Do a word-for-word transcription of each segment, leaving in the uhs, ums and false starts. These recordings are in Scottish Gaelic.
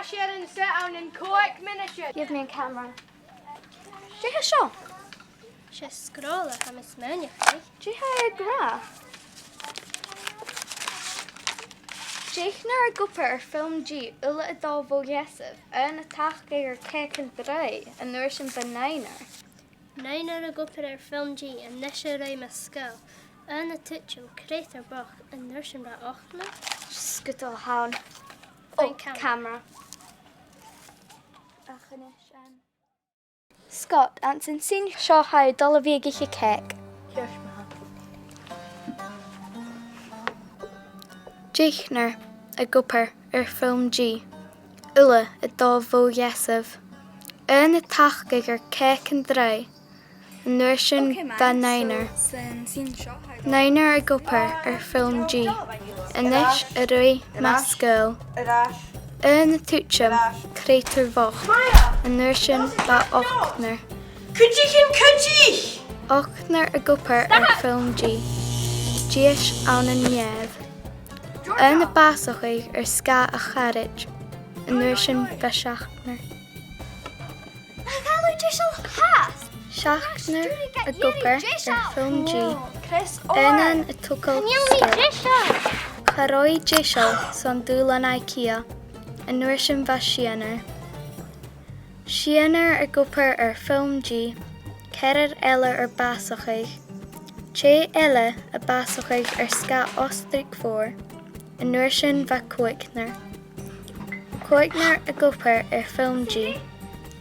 Seo an set ann an còig mionaidean. Give me a camera. Dè tha seo? 'S e sgròbhla, tha mi a' smaoineachadh. Dè tha e ag ràdh? Deichnear ag obair air film G, uile a' dol bho gheasaibh, aon a' tachdadh air cèic an draoidh, an uair sin bha naoinear. Naoinear ag obair air film G, a-nis a' ruith mu sgaoil, aon a' tuiteam, creutair bochd, an uair sin bha ochdnar. Sgudail a th' ann. Fine, oh, camera. Camera. Ach a-nis, um, Scott, anns an sìn seo tha thu a' dol a bhith ag ithe cèic. Ceart ma-thà. Deichnear ag obair air film G, uile a' dol bho gheasaibh, aon a' tachdadh air cèic an draoidh, an uair sin bha naoinear. Naoinear ag obair air film G, a-nis a' ruith mu sgaoil, aon a' tuiteam, creutair bhochd, an uair sin bha ochdnar. Cuidichibh, cuidichibh! Ochdnar ag obair air film G, dithis ann an nèamh, aon a' bàsachadh air sgàth a charaid, an uair sin bha seachdnar. Nach eil thu deiseil fhathast? Seachdnar ag obair air film G, aonan a' togail sgaoil. Cha robh i deiseil son dùbhlan IKEA, an uair sin bha sianar. Sianar ag obair air film G, ceathrar eile air bàsachadh, tè eile a' bàsachadh air sgàth ostrich mhòr, an uair sin bha còignear. Còignear ag obair air film G,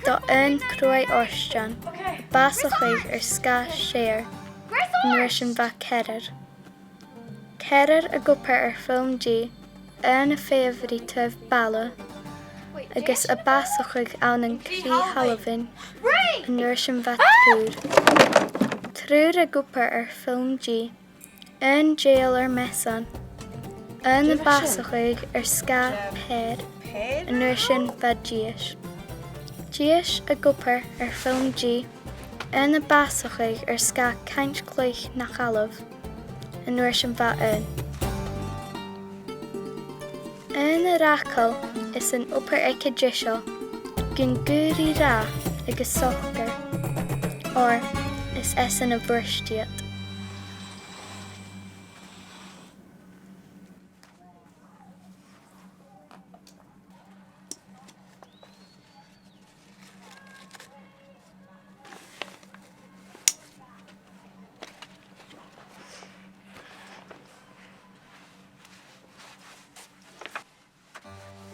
do aon cruaidh fhortan, a' bàsachadh air sgàth sèithear, an uair sin bha ceathrar. Ceathrar ag obair air film G, aon a' feitheamh ri taobh baile, agus a' bàsachadh ann an crith-thalmhainn, an uair sin bha triùir. Triùir ag obair air film G, aon dèidheil air measan, aon a' bàsachadh air sgàth pèar, an uair sin bha dithis. Dithis ag obair air film G, aon a' bàsachadh air sgàth cainnt-cluich na thalamh, an uair sin bha aon. Aon a' rachadh is an obair aige deiseil, gun cur ri ràth agus socair, oir is esan a bhuirst iad.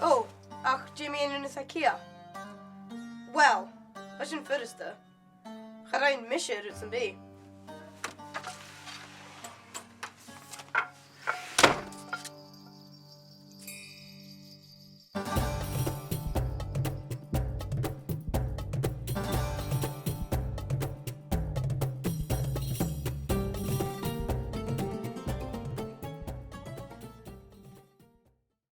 Ò, ach dè mu dheidhinn Aonghas Mac a' Ghobhainn? Uill, tha sin furasta. Cha robh mise air rud sam bith.